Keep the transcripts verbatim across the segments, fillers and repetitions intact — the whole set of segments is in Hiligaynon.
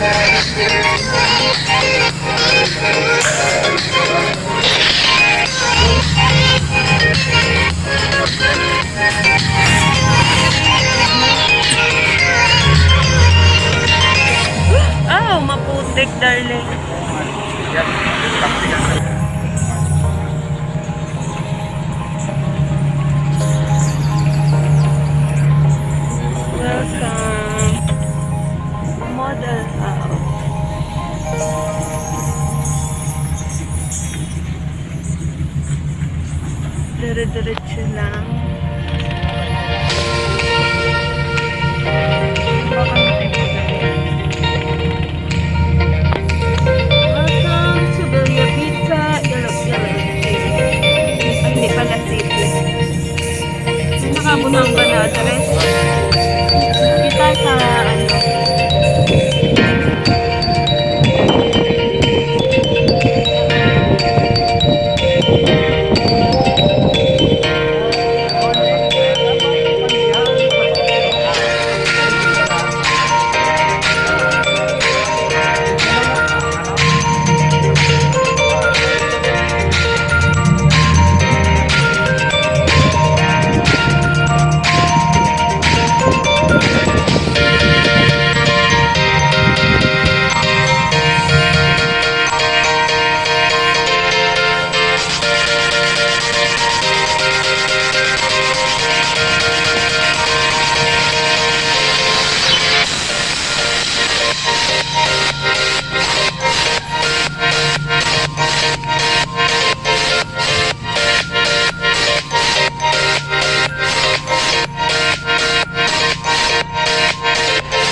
Oh, maputik, darling. Welcome. Model house. Dire-diretso lang. Welcome to Bellavita, Iloilo City. Ay, hindi pala city. Nakabunang ka na, Dres. Kita sa, ano.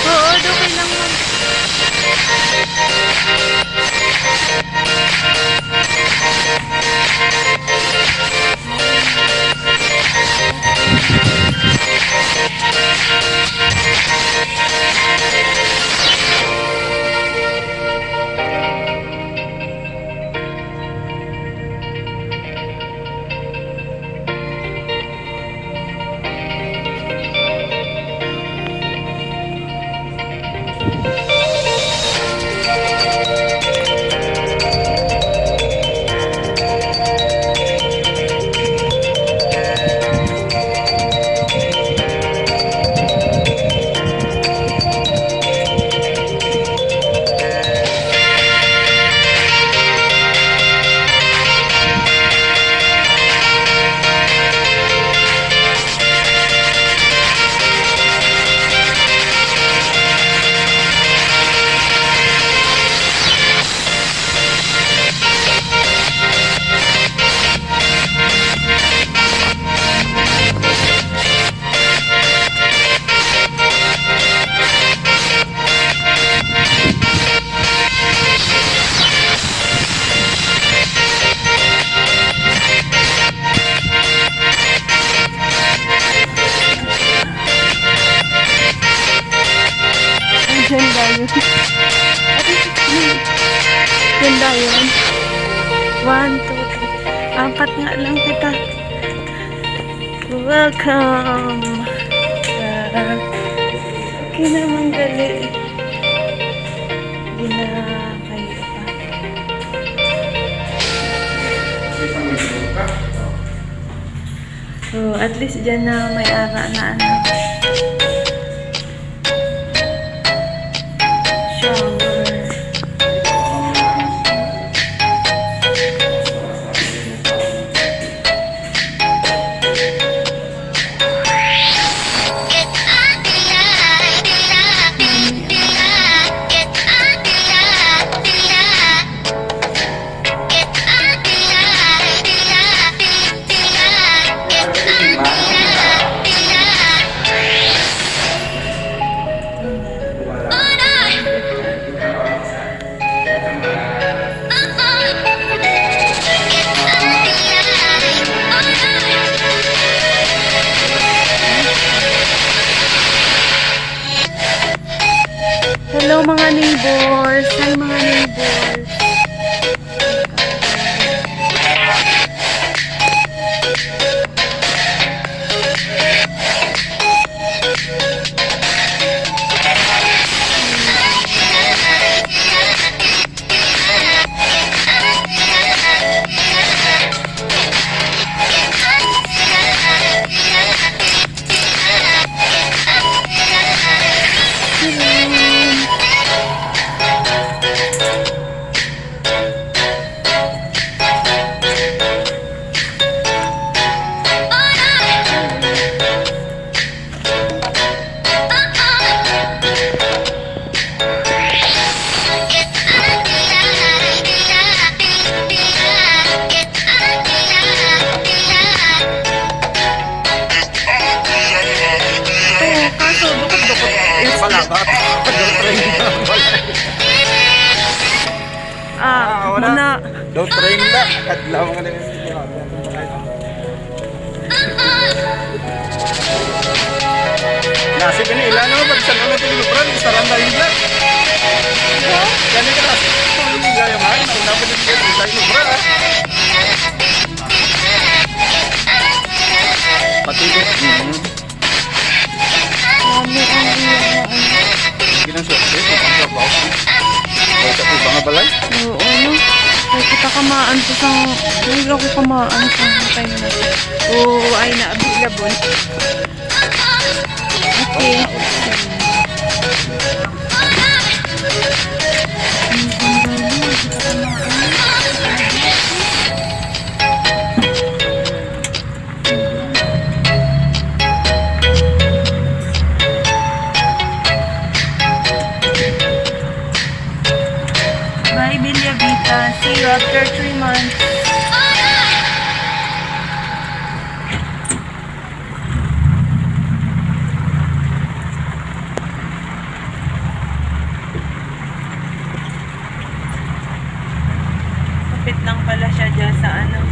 Oo, okay lang, ma'am. Diyan dayon. Diyan dayon. One, two, three. Apat nga lang kita. Welcome. Ah, kinamanggali. Ginakayo pa. Oh, at least dyan na may ara na, ano. Shower. Hello, mga neighbors. Hi, mga neighbors. Ah, wala. Muna. Daw train na. Kadlaw nga na. Nasi gani ila no, pag sa mga tinulubran, sarang na yung black. Gani ka nasi, tulong yung gaya man, ang dapat yung black, yung black. Pati ko. Ano ang iyang ano? Ginang swerte, kung ang trabaho. Kaya sa iba nga balay? Oo, no? Ay, kita kamaan sa sang, ay, ako kamaan sa time na. Oo, ay na available. Okay. Bye, Villa Vita. See you after three months. Kapit lang pala siya dyan sa ano,